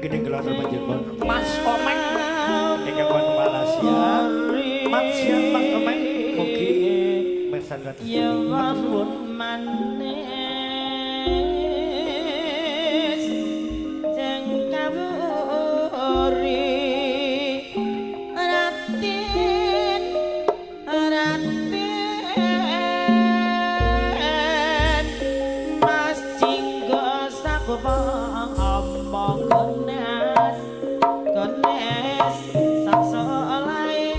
Gede gelar panjenengan Mas Omeng ingkang wonten Malaysia. Mas siang Mas Omeng mugi mirsani kados matur suwun. Manis jeng kawuri ratin ratin Mas Jinggo sakupa omong gones gones saksolai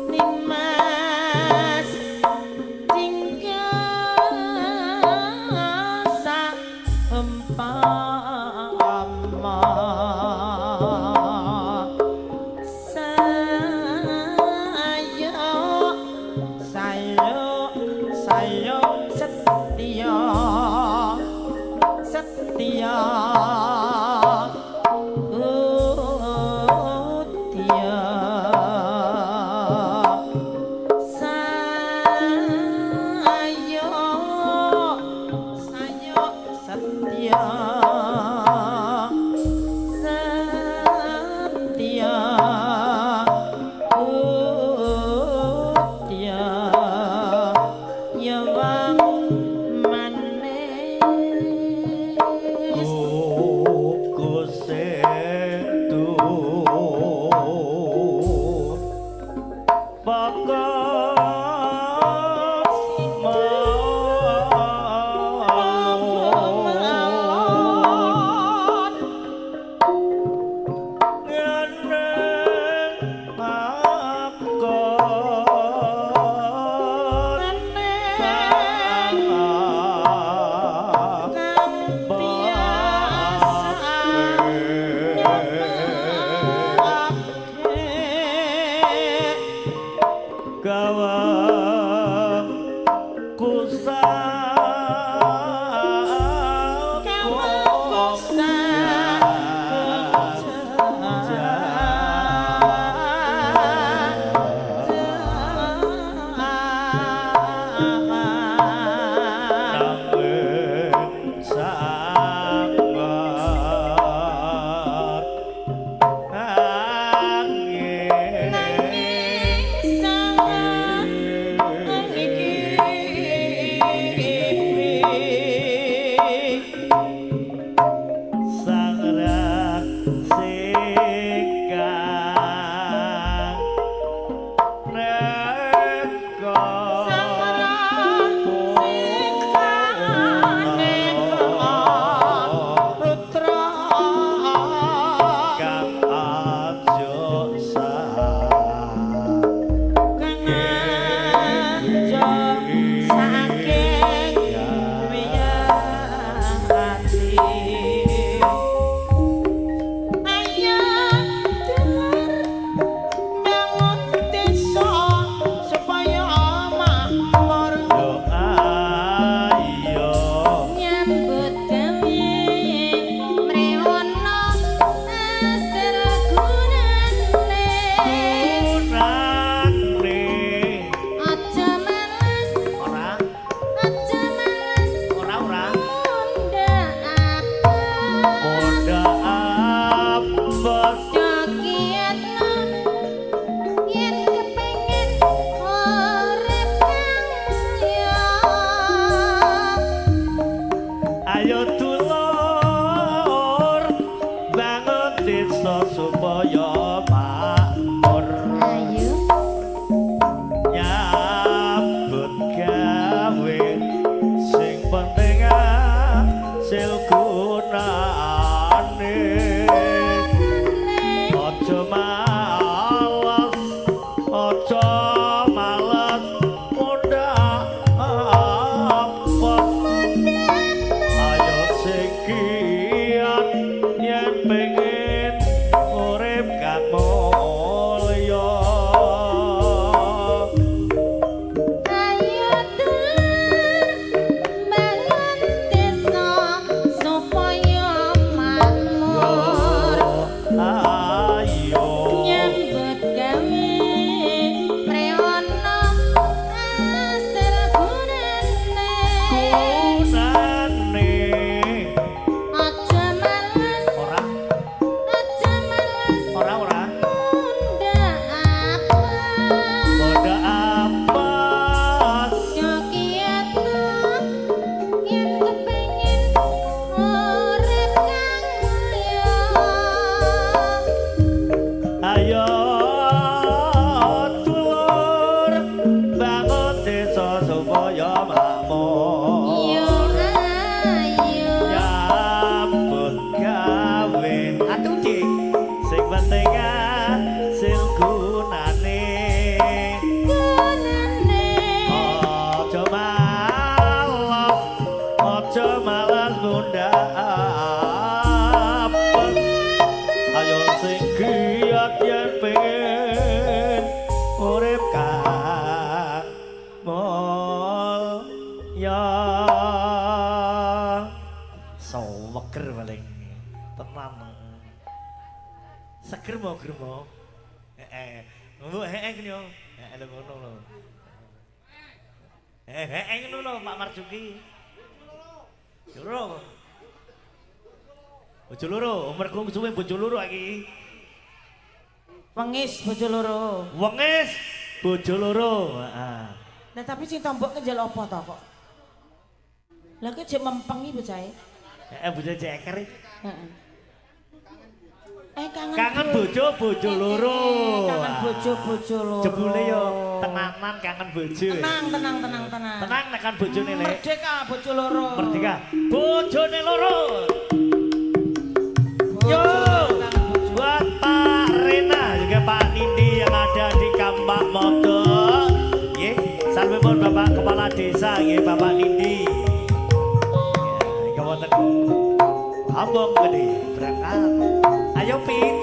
Nimas Jinggo sampama sayo sayo sayo setia setia utia sayo sayo setia setia utia ya wong manis Kuku Nanging sangat Germo-germo. Heeh. Ngono heeh ngene yo. Heeh lho ngono lho. Heeh ngono lho Pak Marjuki. Loro. Bojo loro, mergo suwe bojo loro iki. Wengis bojo loro. Wengis bojo loro, heeh. Lah tapi sing tombok njaluk apa to kok? Lah ki jek mempengi bocahe. Heeh, bocah ceker. Heeh. Kangen kangen bojo bojo loro. Kangen bojo bojo loro. Jebule yo tenanan kangen bojo. Tenang tenang tenang tenang. Tenang nek kan bojone lek. Merdeka bojo loro. Merdeka. Bojone loro. Yo. Buat Pak Rena juga Pak Nindi yang ada di Kampak Modo. Nggih, salamipun Bapak Kepala Desa nggih Bapak Nindi. Ya, wonten Ambong gede berangkat. Ayo Pit.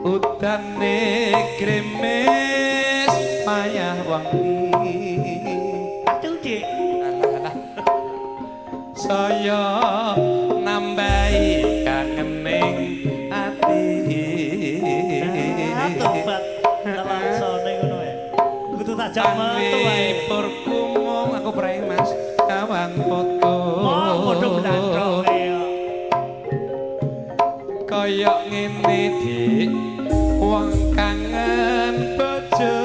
Udane grimis payah wengi. Aduh, Dik. Alah. Saya nambahi kangening ati. Tobat telangsone ngono ae. Kudu tak jak metu wae. Purku mung aku prei Mas kawan foto. Oh, padha blandhong ya. Kaya ngene, Dik. Wong kangen bojo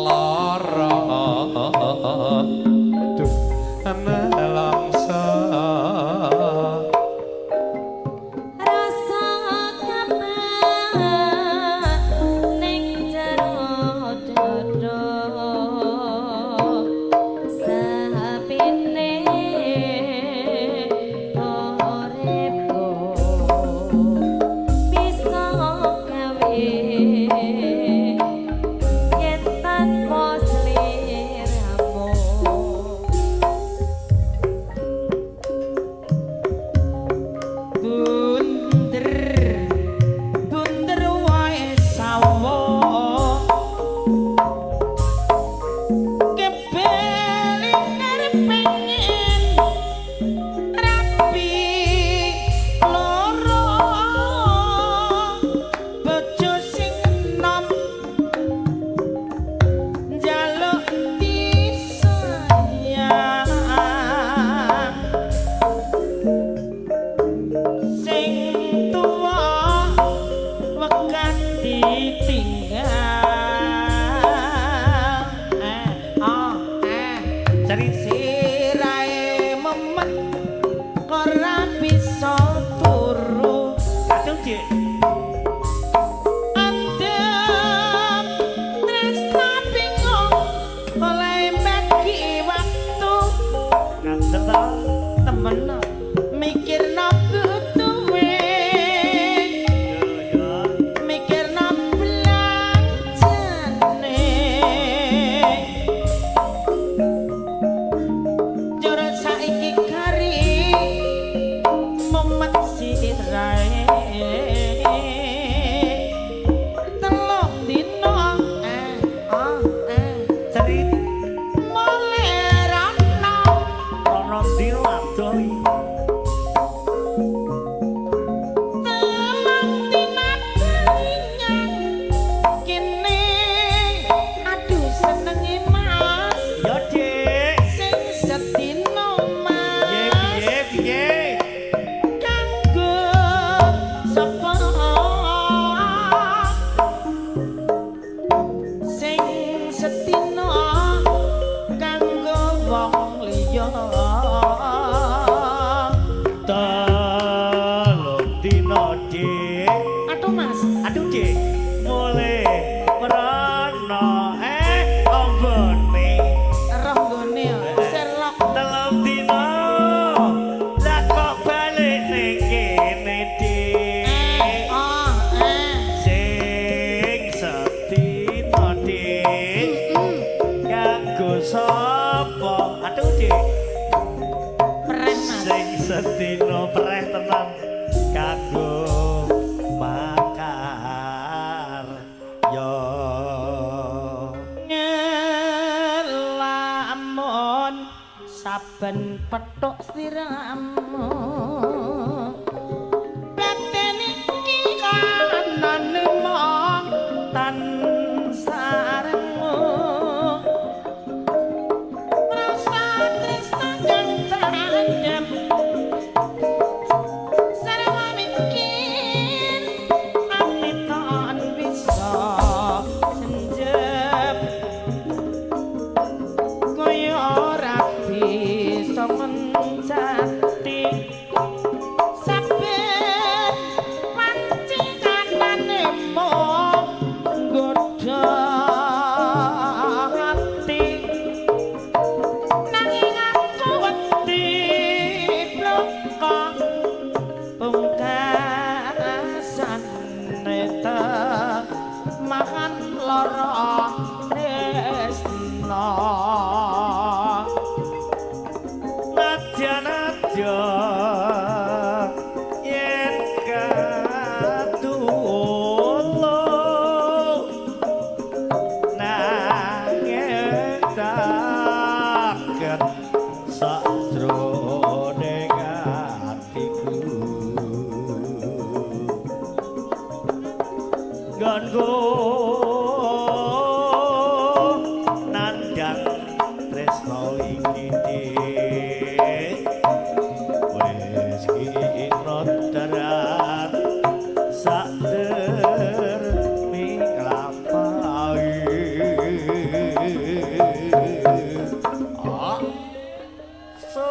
lara duh nelongso rasa kapan ning jero dada sapine mikirno butuhe mikirno belanjane. Saben petuk sliramu batin iki kanane mong tan sarengmu rasa tresna kang tandem sarwa mikir ati tan bisa senjep kaya ora bisa mencati saben panci kanane mung nggodha ati nanging aku wedi bloko pungkasan makan lara tresna. Nadya-nadya yen katulung nanging taken sajroning atiku nggonku nandhang tresna iki dik wis kira darat sak dermi nglampahi. Ah. So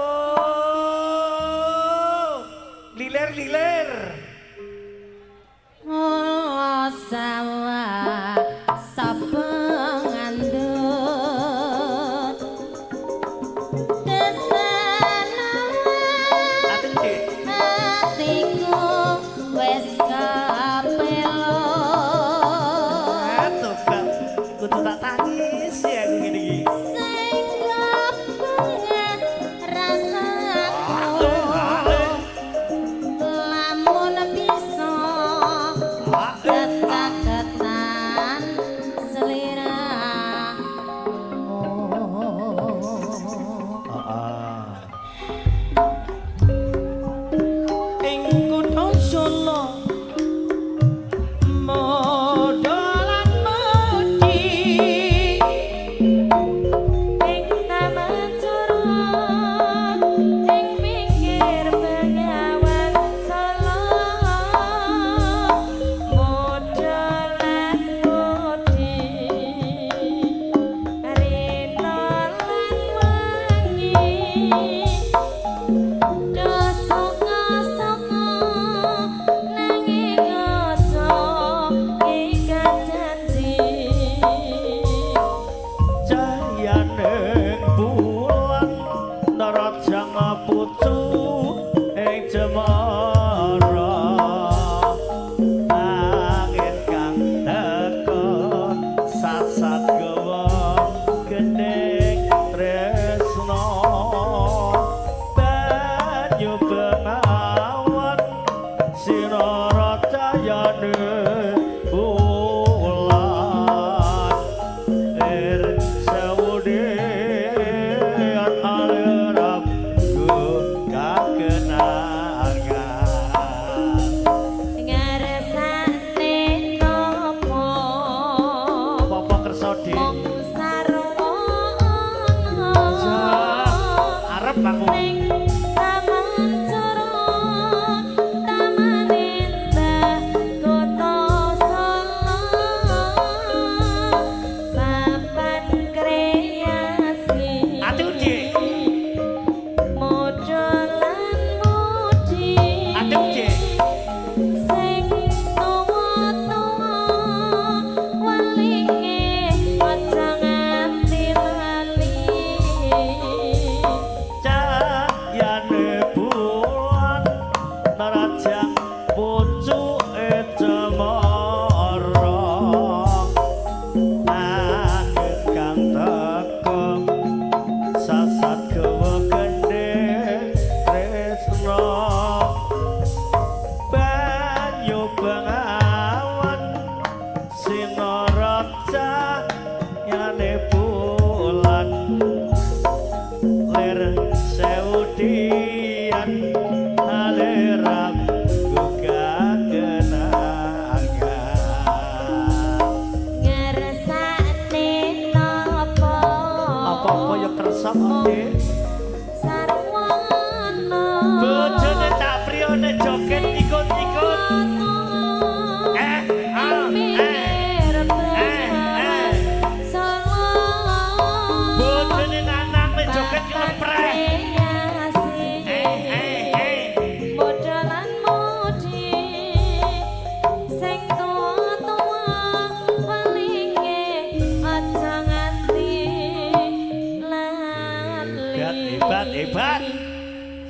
lilir-lilir Oh, sawah sapengandut aten dik atiku wis kapelo. Aduh, Kak. Kudu tak tangis ya aku ngene iki. Sing banget rasaku lamun bisa ketak-ketakan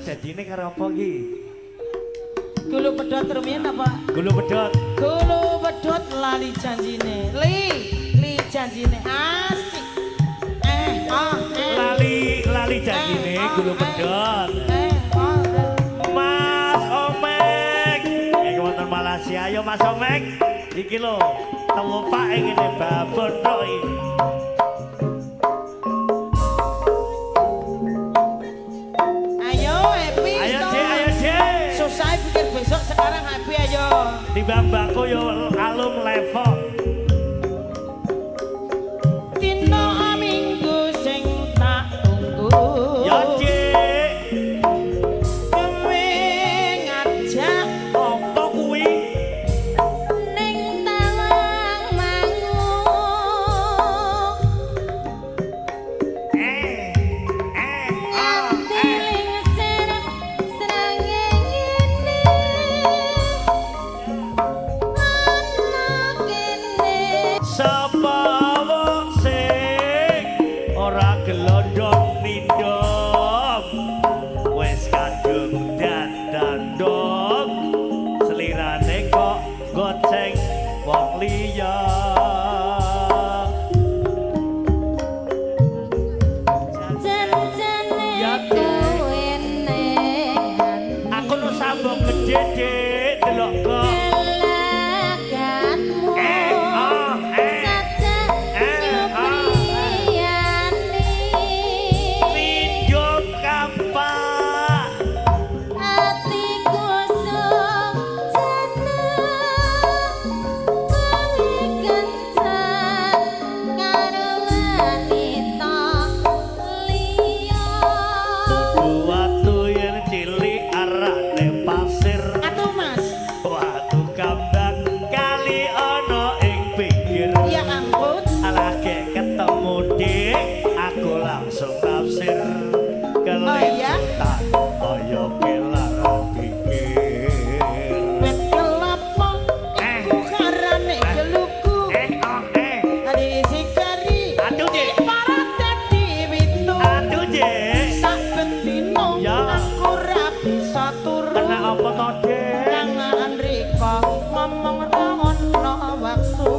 Janjine karo apa iki? Gulu pedhot rumiyin apa? Gulu pedhot. Gulu pedhot lali janjine. Li janjine asik. Lali lali janjine gulu pedhot. Mas Omek. Iki wonten Malaysia, ayo Mas Omek. Iki lho, tewopak ngene babon tok iki. Ayo happy. Ayo Cek, ayo Cek. Susah pikir besok, sekarang happy ayo. Timbang bangku yo alum level. Dino minggu sing tak tunggu. Yo Cek. Kowe ngajak apa kuwi? Ning Tawang Mangu. Nganti lingsir srengenge ngene. Ana kene. Sapa wong sing ora gelondong nindom, wis kadung dandan dong, selirane kok goceng wong liya. Jan-jane Ya, kowe ning Aku nu sambung gede Dik, delok kok. Gelagatmu sajak nyupriyane. Nindom kampak. Atiku sujana kowe kencan karo wanita liya. Dudu watu yen cilik arane pasir. Atuh Mas. Watu kambang kali ana ing pinggir. Ya ampun. Lagi ketemu Dik, aku langsung tafsir. Oh iya? Kelintan kaya kelangan pikir. Wit kelapa iku karane geluku. Disikari Aduh, Dik. para dadi witu. Aduh, Dik. Saben dino Ya. aku ora bisa turu. Kena apa to, Dik? Kangen rika ngomong ra ono waktu.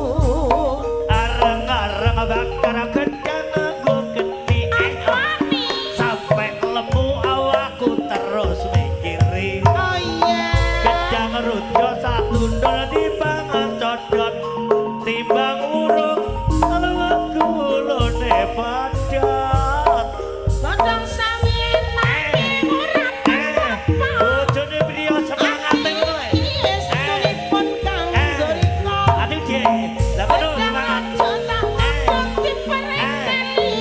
Areng-areng bakar gedang nganggo geni. Apane? Sampai lemu awakku terus mikiri. Oh iya. Gedang rujo sak tundul dipangan codot. Timbang urung luwek gulune pedhot. Godhong sawi tapi ora apa. Bojone priya semangate ngono lho. Iki estunipun kanggo rika. Aduh, Dik. Lah kono Gedang semangat. raja sak tundul dipereteli.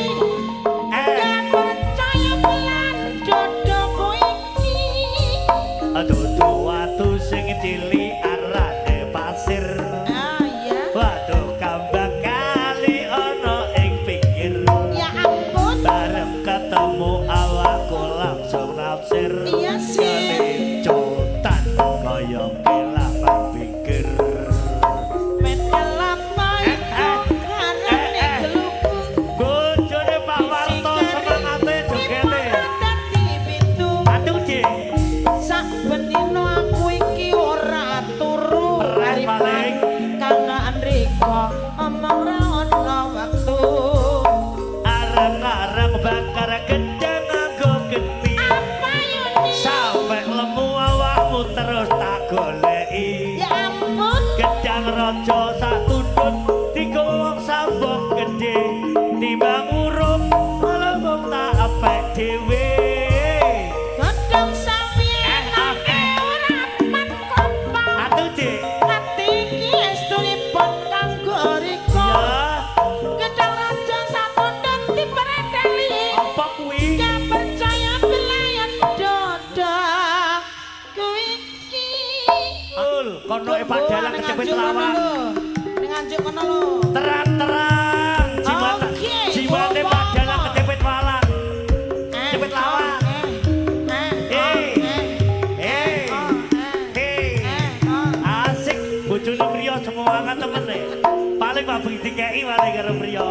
Gak percaya pelan dodoku iki. Aduh, watu sing cilik arane pasir. Ah iya. Watu kambang kali ana ing pinggir. Ya ampun. Bareng ketemu awakku langsung nafsir. Iya sih. Kelincutan kaya kelapan pikir. Wit kelapa iku karane geluku. Bojone Pak Warto semangate jogete. Dadi pitu. Aduh, Dik. Saben dino aku iki ora turu. Perih paling. Kangen rika omong ra ono wektu. Areng-areng bakar gedang nganggo geni. Apa yuni? Sampai lemu awakmu terus tak goleki. Ya ampun. Gedang raja sak tundun digowo wong sambung gedhe. Timbang urung malah tak apek dhewe. Godhong sawi enake ora pat kopak. Aduh, Dik. Ati iki estunipun kanggo rika. Ya, Gedang raja satundun dipereteli. apa kuwi? Gak percaya belayan dodoku iki. Ul, kono e Pak Dalang kecepet lawang. Ning Nganjuk kono lho. Terang-terang jimat Oke, jimate Pak Dalang kecepet walang. Cepet lawang. Asik bojone priya semangat temen e. Paling mah bengi dikeki paling karo priya.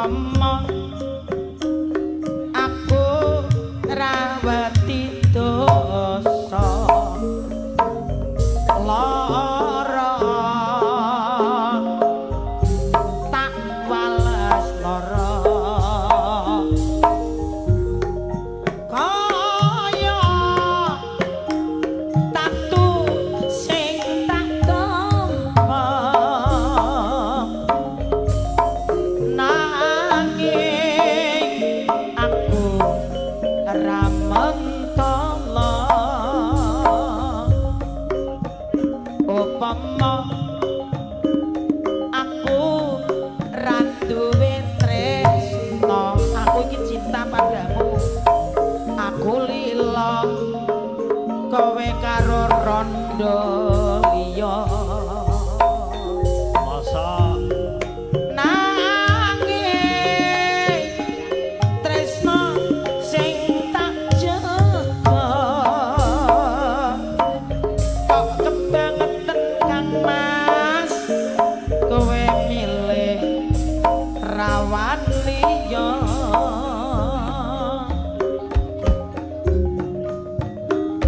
Upama aku ra wedi dosa lara tak wales lara kaya tatu sing tak tampa nanging aku ra mentala. Upama aku ra duwe tresna, aku iki cinta padamu, aku lila kowe karo rondo liya. Masa Nanging tresna sing tak jaga kok kebangetan Kang Mas, kowe milih rawan liya.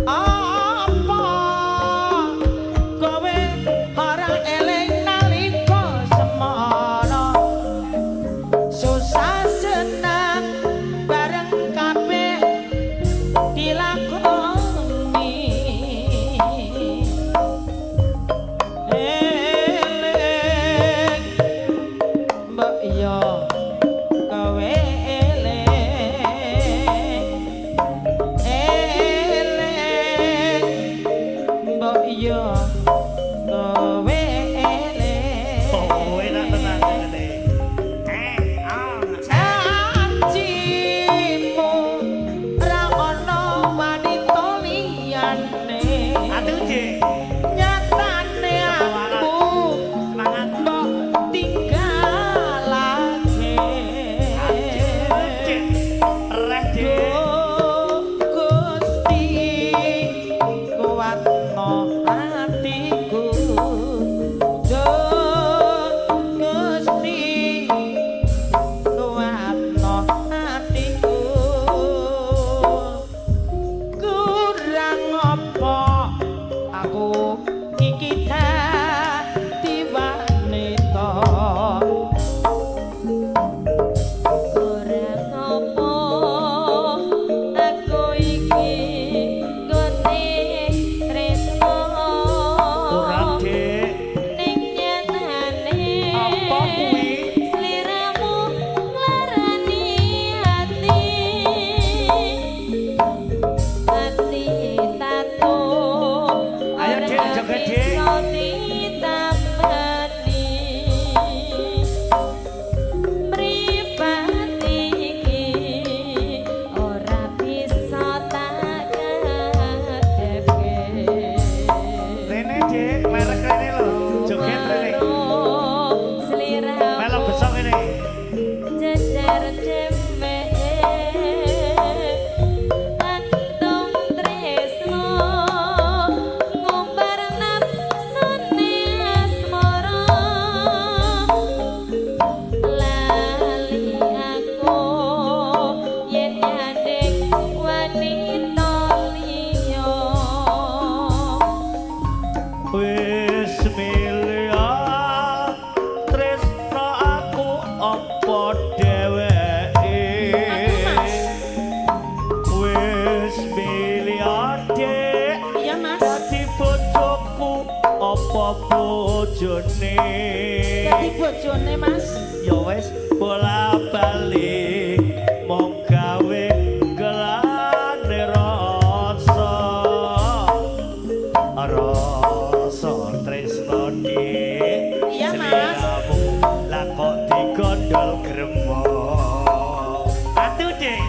Apa kowe ora eling nalika semono, susah senang bareng kabeh dilakoni. Eling mbok yo kowe eling, eling mbok yo kowe eling. Oh, enak tenan ngene. Ah. Janjimu ra ono wanita liyane. Atuh, Dik. Nyatane aku Semangat. mbok tinggalake. Aduh, Dik. Reh, Dik. Duh Gusti kuatno atiku. Duh Gusti kuatno atiku. Kurang apa aku iki dadi wanita. Kurang apa aku iki nggone tresno. Kurang, Dik. Ning nyatane Apa kuwi? Sliramu nglarani ati. Ati tatu Ayo, Dik, ora joget, Dik. bisa ditambani. Mripat iki ora bisa tak kadepke. Rene, Dik, merek rene lho. Joget rene. Sliramu Melok besok ini. jejer demek antum tresno ngumbar nafsune asmara. Lali aku yen nyanding wanita liya. Wis milih tresno aku apa dheweke. Aku, Mas. Wis milih Dik. Iya Mas. Dadi bojoku apa bojone. Dadi bojone Mas. Ya wis bola bali mung gawe gelane rasa. Rasa tresno Dik. Iya, Mas. Sliramu lah kok digondol gremo. Atuh, Dik.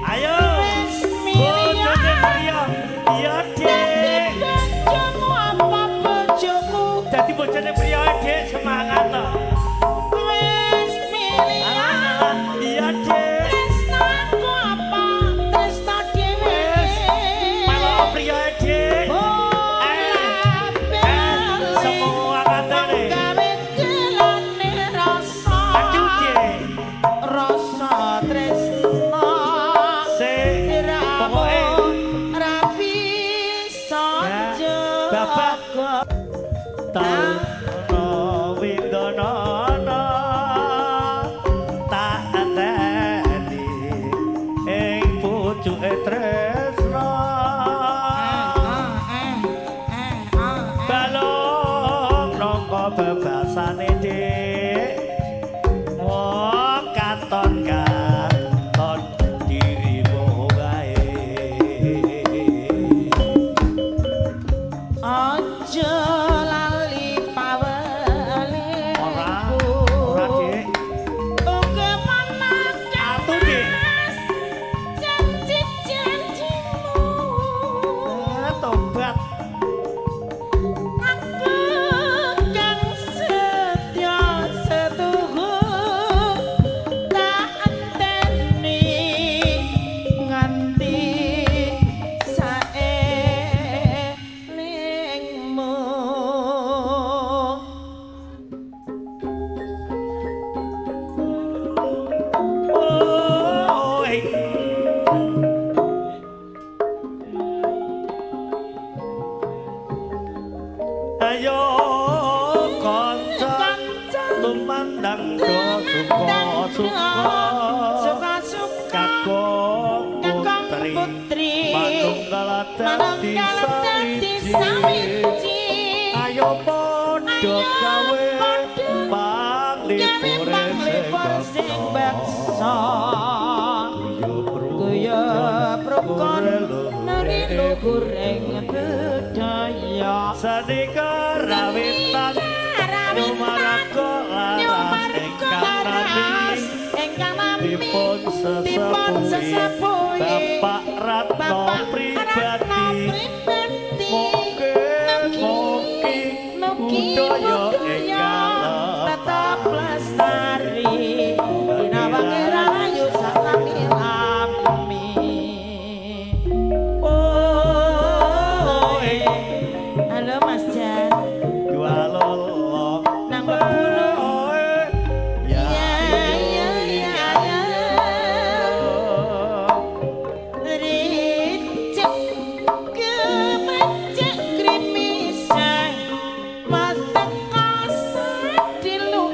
Ayo. Wis milih Bojone priya. Iya, Dik. Bojomu apa bojoku? Dadi bojone priya, Dik, semangat to. Wis milih Alah, iya, Dik. Tumandang do suka-suka Suka-suka Kakung Kakung putri putri Manunggal dadi Manunggal dadi sawiji sawiji Ayo padha Ayo gawe padha panglipure Gawe panglipur sing beksa Guyub Guyub rukun nuri Nuri luhuring budaya Seni karawitan Nyumaraka laras ingkang nami ingkang nami dipun dipun sesepuhi sesepuhi Bapak Ratno Bapak Ratno pribadi pribadi Mugi mugi Mugi budaya budaya ingkang tetap lestari dinawangi rahayu salami-lami. Oh, eh. Halo Mas Jan Jualolo nang bulu Oh, eh. Ya ya ya ya ya Ricek kemecek krimise Mateka sadilu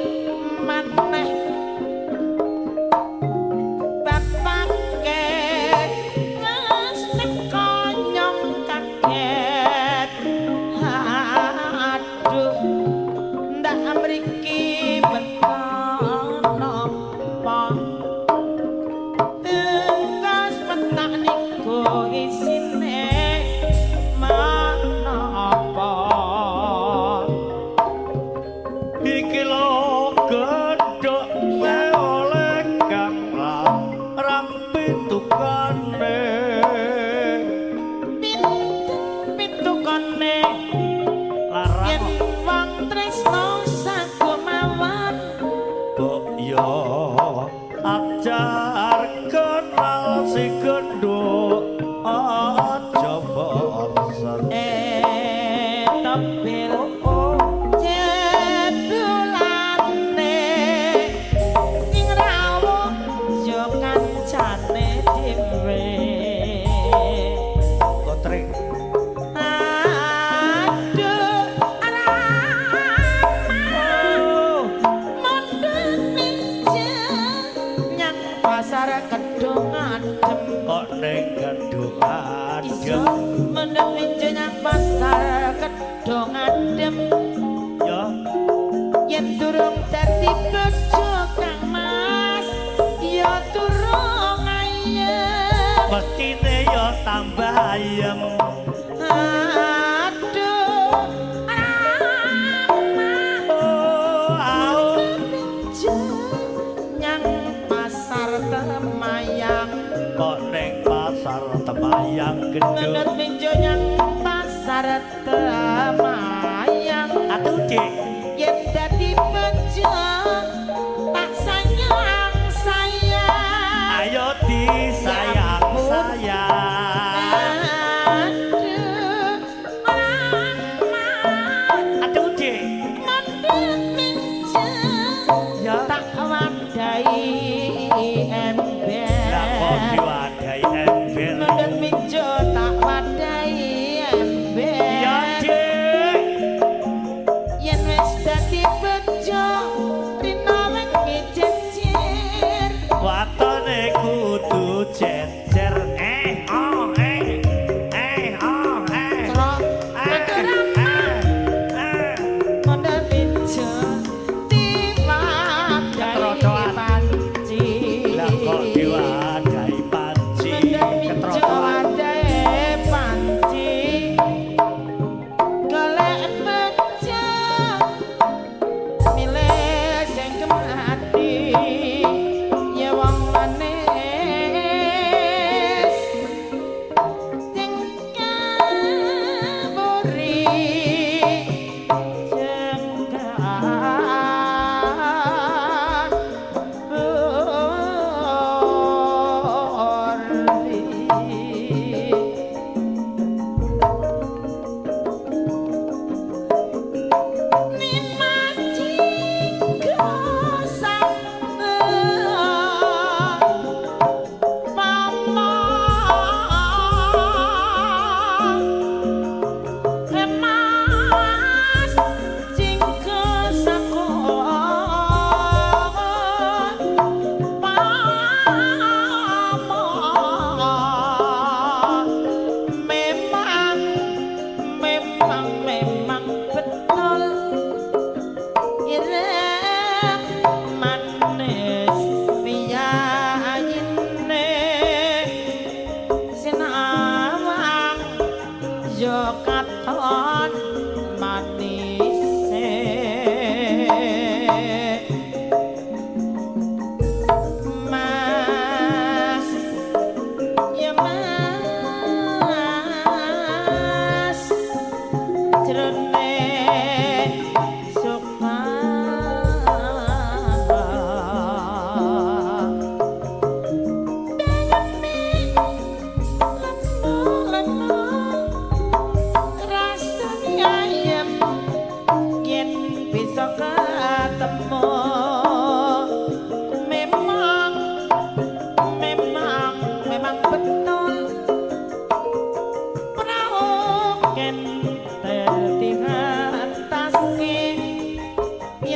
maneh Bapake wis teko nyong kaget. Aduh ndak mriki beton napa Tekas petak niku isine menapa Iki lho gendhok oleh kang larang pitukane Pitukane larang yen wong tresno sakumawon mbok yo ajar kenal si gendhuk aja bosen. Topil jebulane sing rawuh yo kancane dhewe. Kotring Aduh rama mondok nyang pasar Kedung Adem. Kok ning Kedung Iso Adem mendhet minje nyang pasar Kedung Adem ya yen durung dadi bojo Kang Mas ya durung ayem. Mestine ya tambah ayem. Aduh rama Oh au minje nyang pasar Temayang kok ning pasar Temayang gendhuk mendhet minje nyang pasar Temayang atuh Dik yen dadi bojo tak sayang sayang. Ayo disayang sayang. Aduh rama Aduh Dik mendhet minje ya tak wadahi ember. Lah kok diwadahi ember Mendhet minje tak wadahi ember. Ya Dik.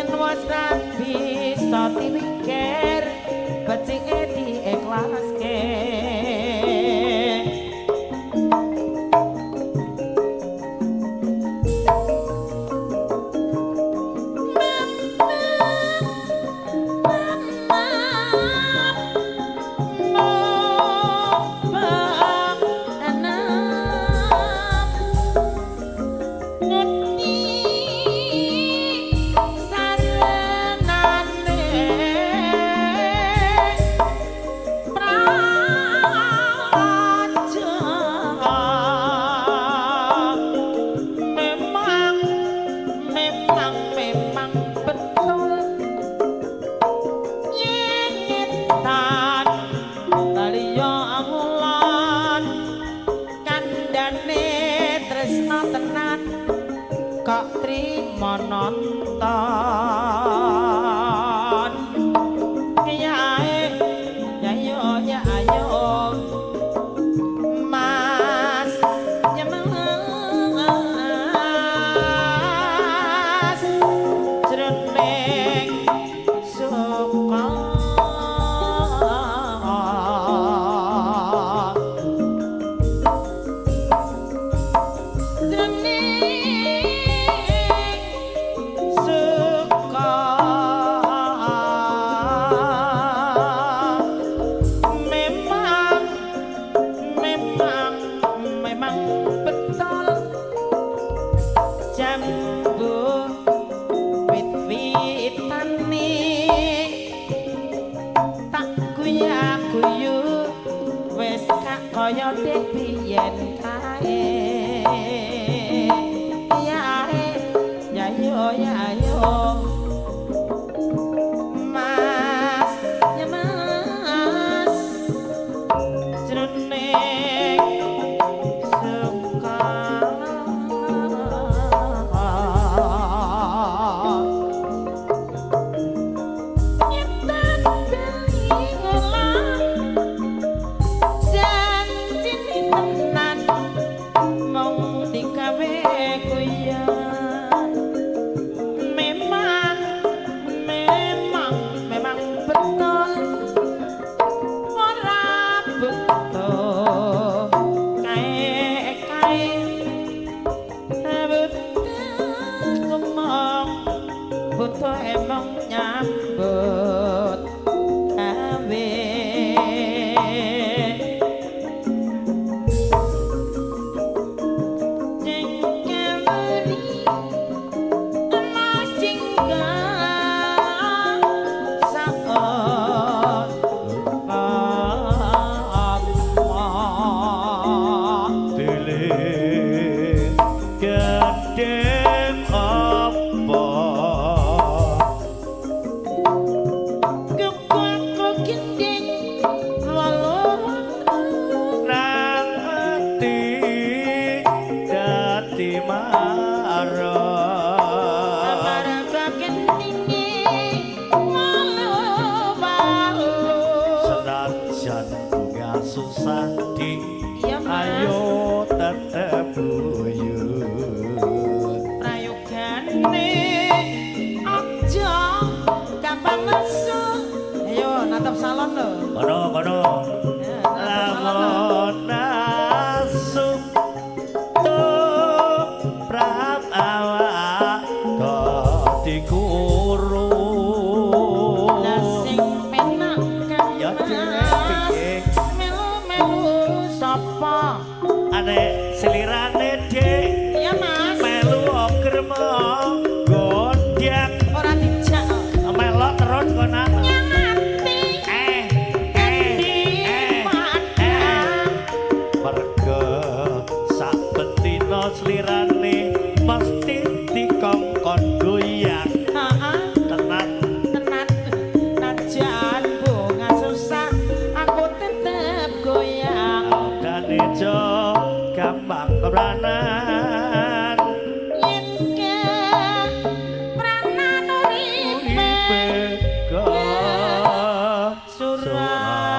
Yen wis ra bisa dipikir becike diikhlaske. Nonton ya ya yo ya ayo mas ya mas jroning suka kaya dek biyen kae ya ya yo ya yo mas ya mas jroning suka emang nyambut gawe jengkemeri emas jingga saat dile gedem apa susah di iya, ayo tetep buyut prayogane aja gampang nesu. Ayo natap salon lho. Kono kono lamun asu tumrap awak dadi kuru. Lah sing penak kan ya dhewe melu-melu sapa ane selirane dik. Iya mas melu okremo gondyak ora dijak melok terus kono nyamati merga sak betina selirane mesti dikongkon goyang. Heeh tenan tenan najan bunga susah aku tetep goyang. Dane jo gampang kepranan yen kepranan uripe surang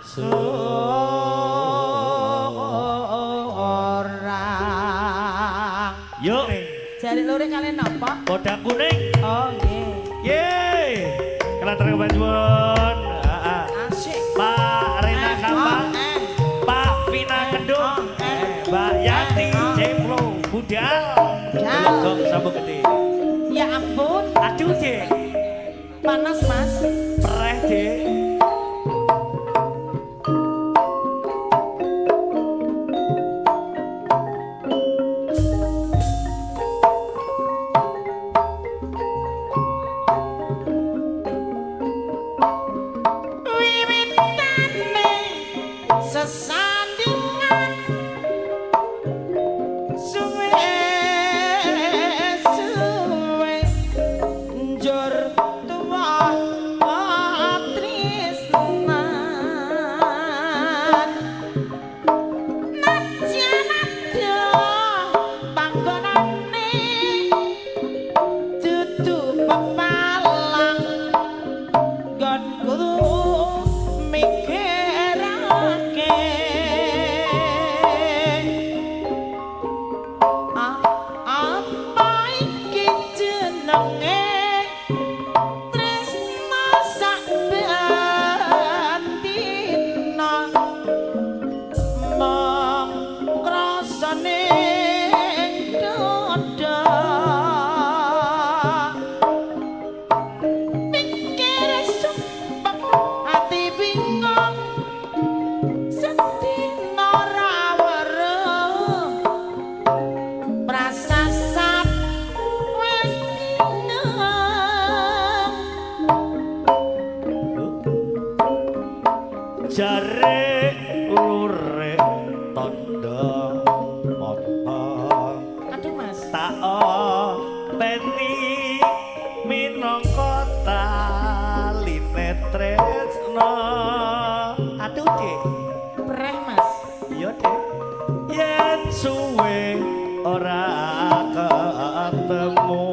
surang. Yuk jare lore kalian napa? Podang kuning. Oh nggih. Yeay. Kelantaran kepanjuan. Asik. Pak Rena Kampak, Pak Vina Kendung, Mbak Yati Cemplo Budal. Legong Sambung Gede. Ya ampun. Aduh, Dek. Panas, Mas. Pereh, Dek. Wiwitane sesandingan suwe suwe njur tuwa trisnan nadyan nadya panggonane dudu pepalang nggonku mikirake apa iki jenenge tresna sak ben dina mung krasa ning dada pikir sumpek ati bingung sedina ra weruh prasasat wis dineng. Jare lure tondo moto Aduh, Mas. tak openi minangka taline tresna. Aduh, Dik. Preh, Mas. Iya, Dik. Yen suwe ora ketemu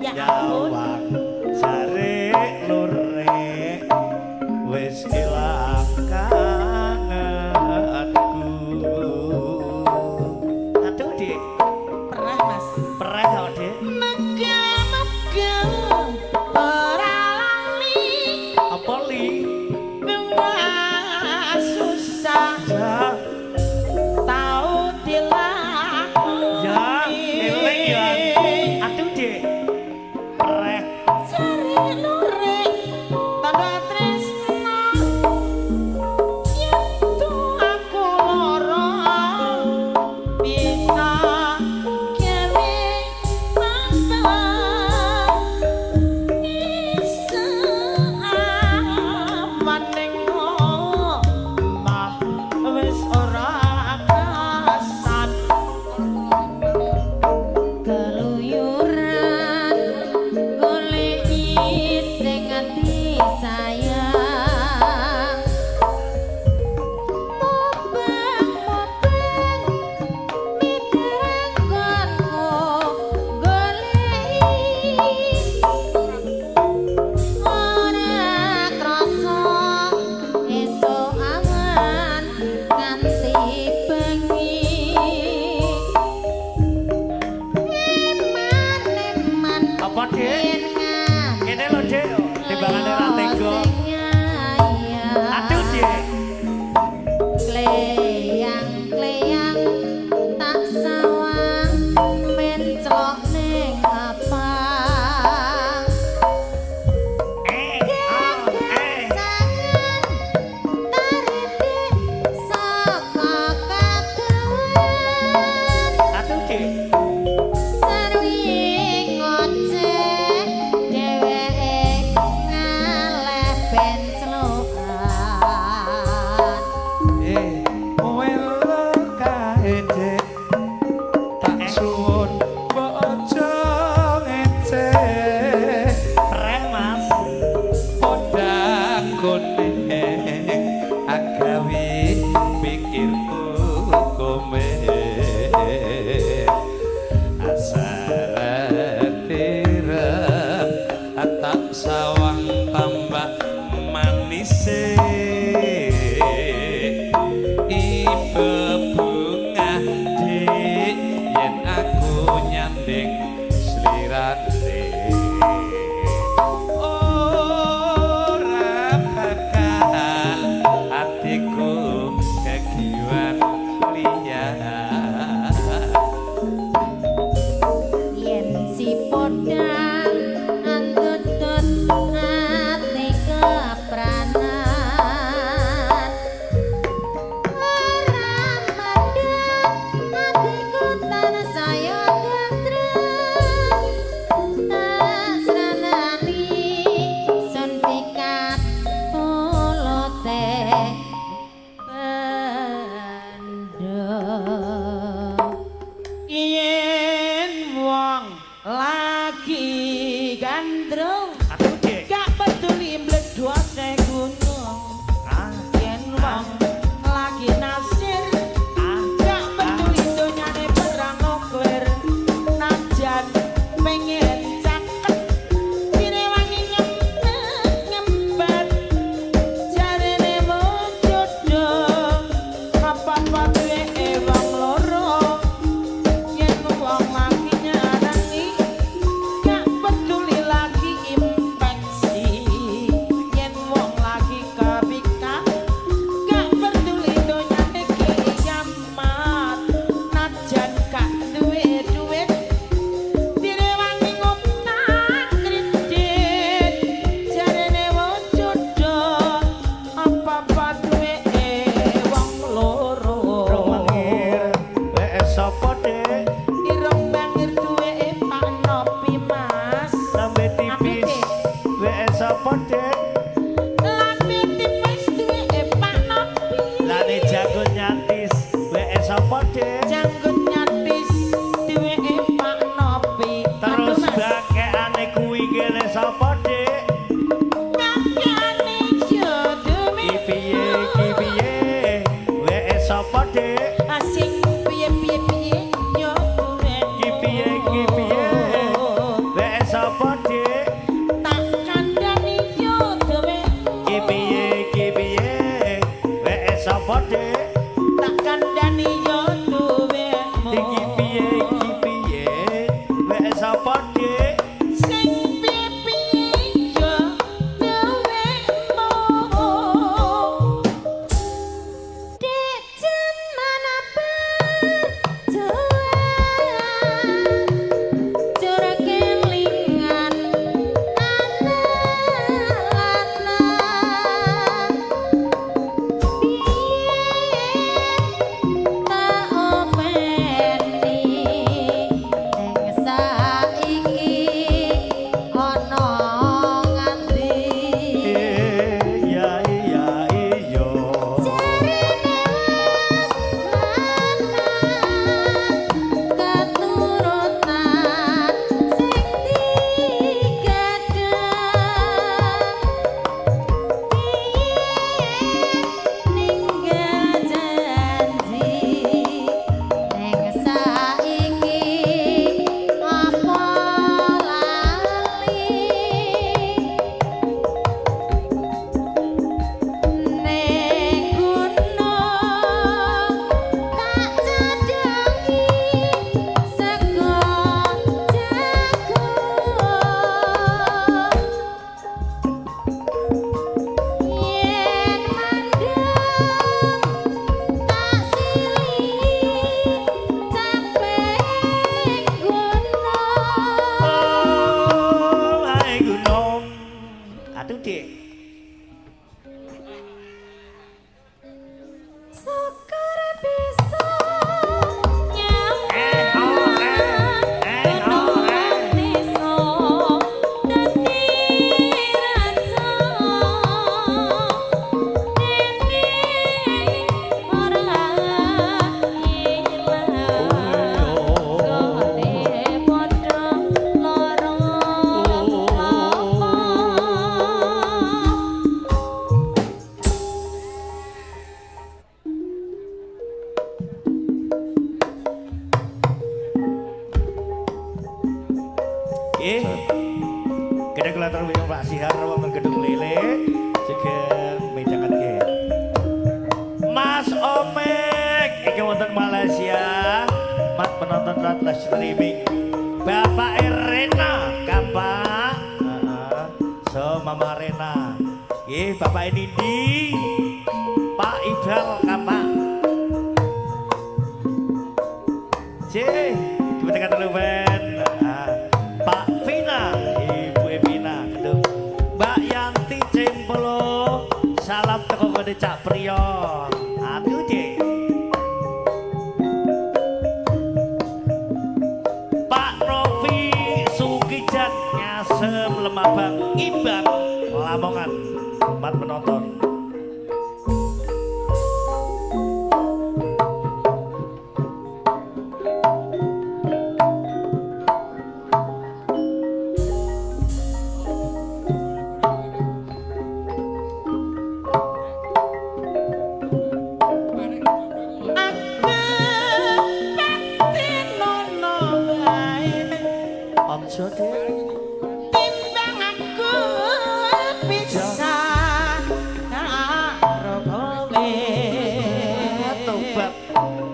Ya ampun. nyawang jare lure wis ilang kangenku. Aduh, Dik. Preh, Mas. Pereh kok, Dik. Muga-muga ora lali Apa li? Wah, susah Ya, tau dilakoni. ya, eling ya. Aduh, Dik. Pereh. Jare lure tanda tresna yen tu aku lara bisa gawe tambah isa aman ning omah wis ora kasan. Keluyuran goleki sing ati sayang mubeng-mubeng mitreng nggonku goleki ora krasa esuk awan nganti bengi. Eman-eman Apa, Dik? yen Ngene lho, Dik. Timbangane ra tega. Aduh, Dik. Kleyang-kleyang tak sawang menclok ning apang. Eh, ah, eh. Jangan tarinde saka kadohan. Aduh, Dik. Sarwi ngoceh Pakaiane kuwi kene sapa, Dik? Pakaiane yo duwe. Ki piye, ki piye? Weke sapa, Dik? Sing piye-piye piye yo duwe. Ki piye, ki piye? Weke sapa, Dik? Tak kandhani yo duwe. Ki piye, ki piye? Weke sapa, Dik? Tak kandhani yo duwemu. Iki piye, iki piye? Weke sapa, Dik? Sing piye-piye yo duwemu. Dek jaman perjuangan jur kelingan anak lanang piye tak openi ing saiki ana nganti. Iya iya iya. Jarene wis lanang keturutan sing digadang piye ninggal janji ning saiki apa lali. Ning gunung tak cedhangi sego jagung yen mandeng tak silihi capek gunung. Oh, ae gunung. Aduh, Dik. Syukur bisa Eh, oh, eh. Eh, oh, eh. nyawang desa dadi raja dene ora ilang gone padha lara apa. Nggih. Gedhe kula atur wiyung Pak Sihar wonten Gedung Lele sugeng midhangetke. Mas Omek iki wonten Malaysia, mat penonton rat live streaming. Bapak Rena kapak. Heeh. So Mama Rena. Nggih, Bapak Nindi. Pak Ibal kapak. Cih, dibetekaken luwen. Pak Vina, Ibu Evina, gedung. Mbak Yanti Cempolo, salam teko nggone Cak Priyo. Aduh, Cik. Pak Novi Sukijan Ngasem Lemabang Imbang Lamongan. Mat penonton. Aja, Dik. Timbang aku bisa karo kowe. Tobat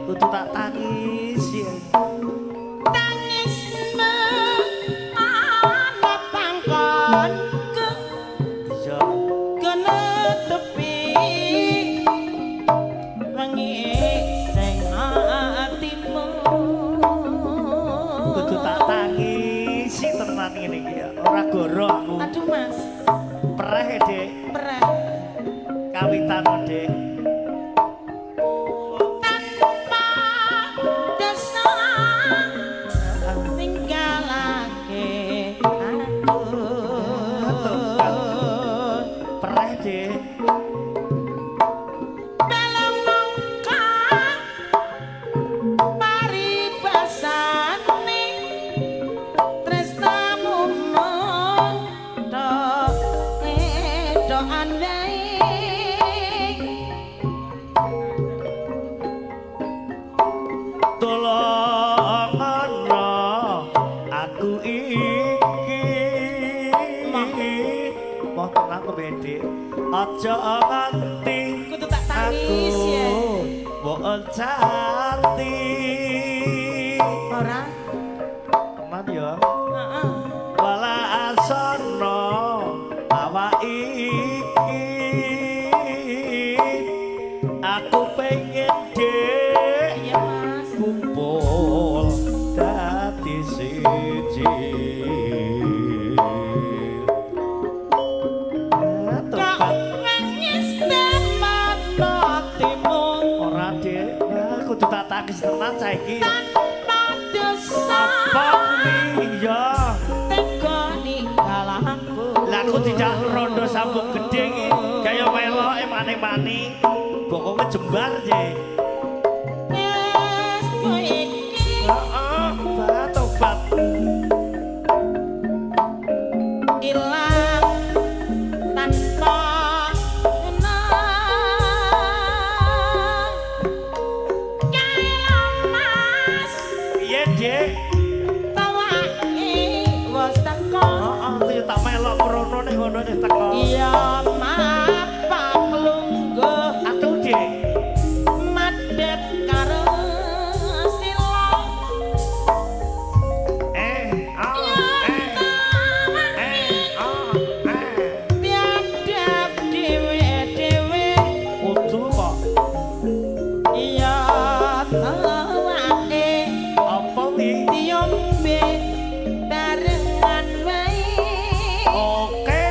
kudu tak tangis ya. Tangis ana pangkonku Iya. kena tepi wengi sing atimu. Kudu tak tangisi tenan ngene iki ya. Ora goro aku. Aduh Mas, Pereh, Dik. pereh. Kawitan, Dik. Tanpa desa ninggalake aku. Pereh, Dik. Dalam mongka paribasane tresnamu. Dik. Aja nganti kudu tak tangis ya. Mbok cantik. Ora. Tenan ya. Heeh. Wala asana awak iki. Aku pengen Dik. Iya, Mas. Kumpul dadi siji. Tangis tenan saiki. Tanpa dosa. Apa kuwi ya? Tega ninggal aku. Lah aku tidak rondo sambung gedhe iki. Kaya meloke mani-mani. Bokonge jembar je. Wis kowe iki. Heeh, tobat. Ilang tanpa iya mapak lungguh atuh Dik madhep karo sila tiadap dhewe-dhewe kudu kok iya tawake apa wi diombe barengan wae. Oke.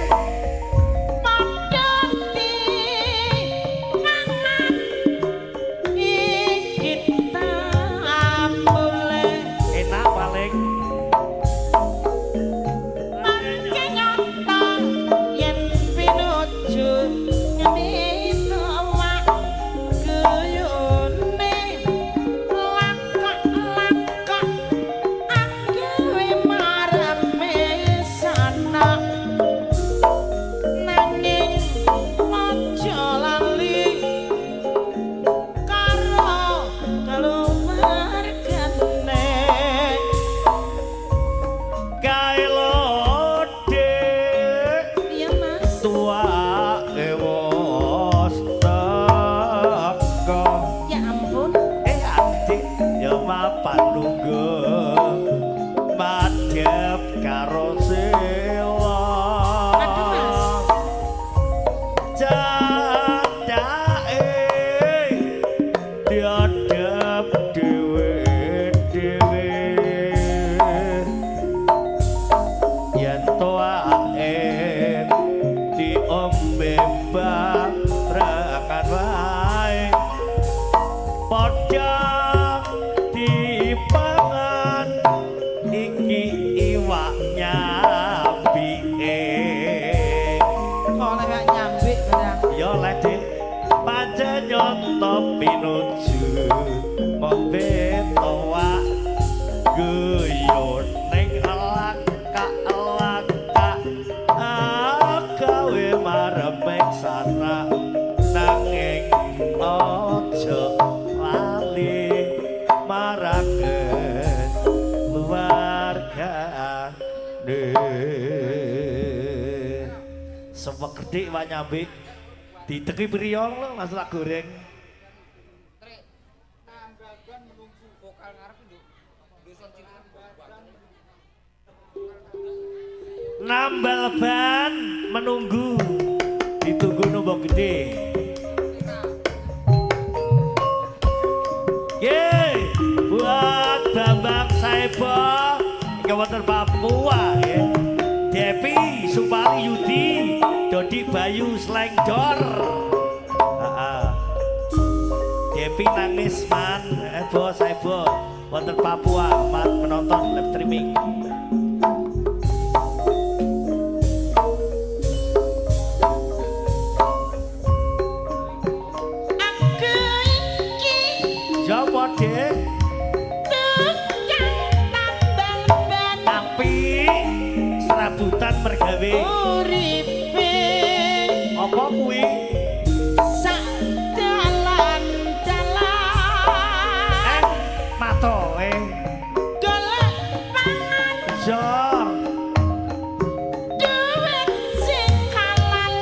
Sewekedhik wae nyambik diteki priyong lho langsung tak goreng. Nambal ban menunggu ditunggu nombok gede. Yeay, buat Bambang Saebo wonten Papua nggih. Depi Supari Yudi Dodi Bayu Slengdor. Heeh. Depi nangis man, Ebo Saebo wonten Papua man menonton live streaming. Aku iki Japa, Dik? Tukang tambal ban. Tapi serabutan mergawe uripe. Apa kuwi? Sak dalan-dalan. Matoe. Golek pangan. Iya. Duit sing halal.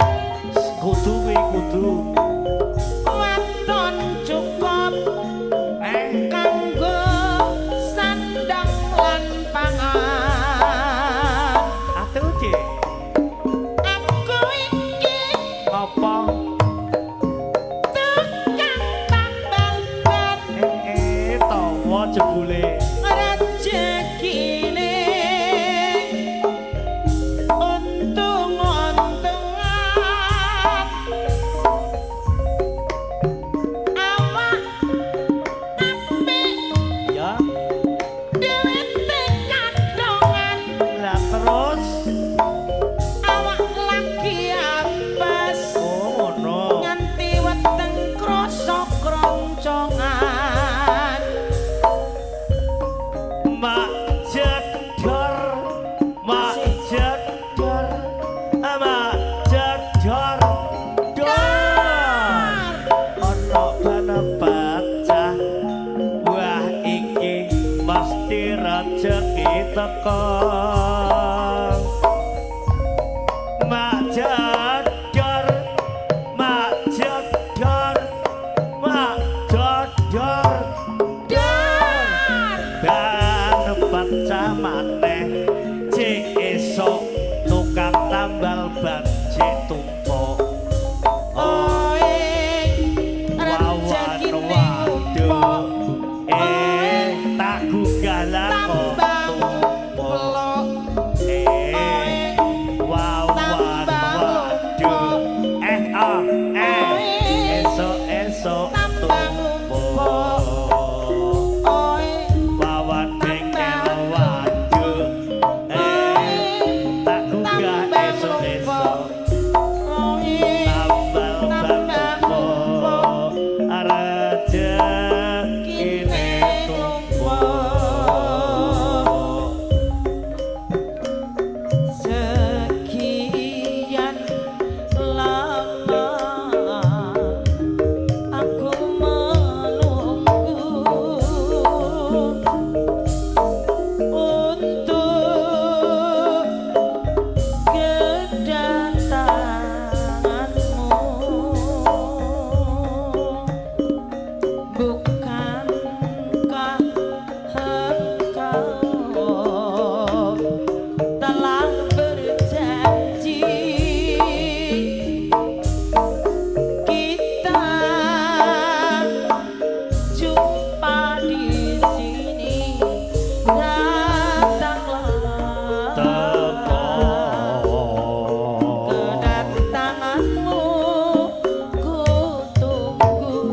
Tambal ban jek tumpuk. Oe Wawan waduh. Tak gugah lah kok tumpuk. Wawan waduh. Esok-esok tumpuk. Wawan bengkel waduh. Tak gugah esok-esok. Tambal ban tumpuk. Rejekine tumpuk. Sekian lama aku menunggu untuk kedatanganmu. Bukankah engkau telah berjanji kita jumpa di sini? Datanglah Teko. kedatanganmu, ku tunggu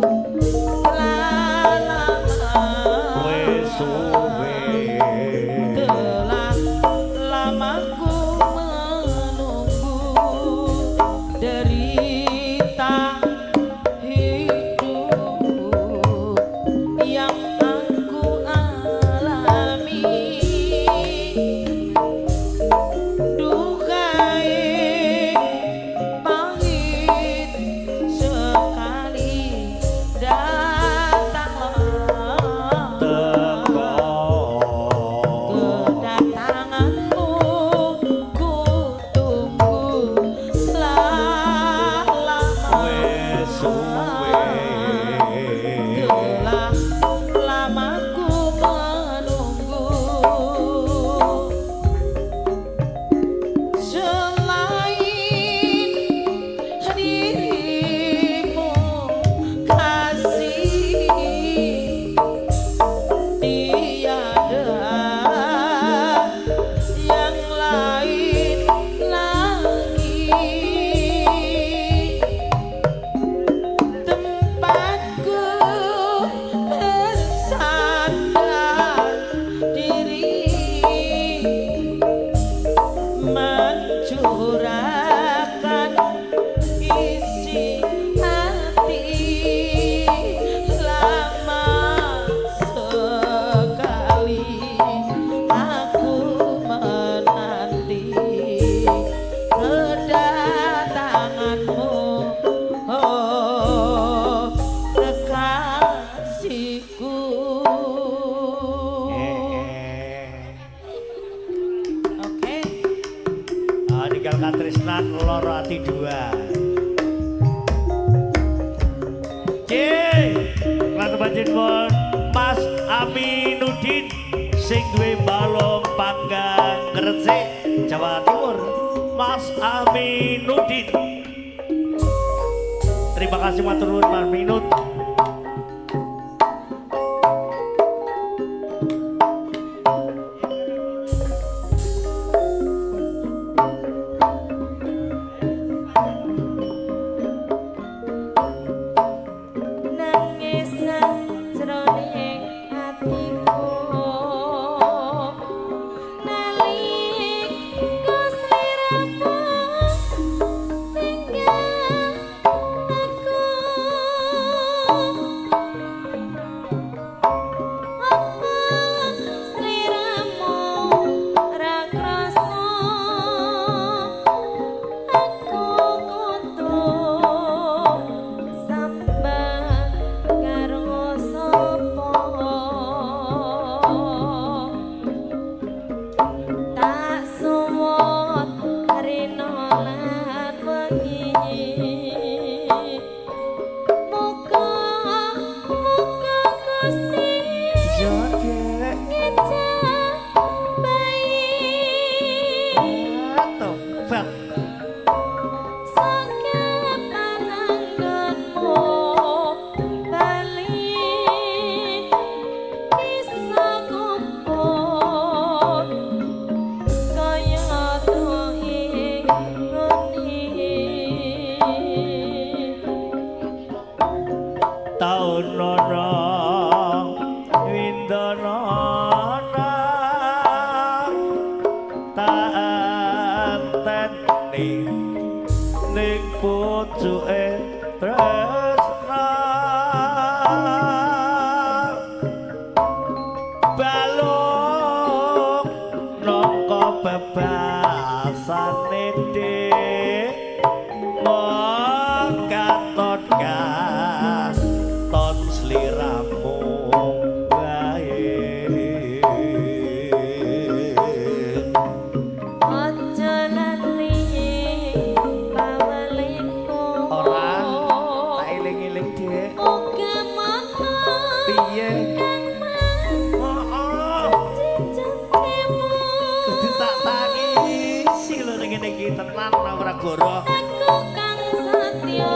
telah lama. Wis suwe. Telah lama ku menunggu derita hidup yang aku alami. Duhai pahit sekali, datanglah Teko. kedatanganmu, ku tunggu telah lama. Wis suwe. Telah lama ku menunggu. Selain dirimu kasih, tiada yang lain lagi. Tempatku bersandar diri, mencurahkan isi hati. Lama sekali aku menanti kedatanganmu, oh kekasihku. Oke. Ah, ninggal katresnan loro ati dua. Yeay, lan panjenengan Mas Aminuddin sing duwe balong panggang Gresik, Jawa Timur. Mas Aminuddin. Terima kasih matur nuwun Mas Minut. Nangis jroning atiku nalika sliramu tinggal aku. tenteni ning pucuke tresna balung nangka bebasane dik mong katon katon sliramu bae. Aja lali pawelingku. Ora tak eling-eling dik. Uga mata Piye? kang mas Heeh. janjimu. Kudu tak tangisi lho ning ngene iki tenan ora goro. Aku kang setya.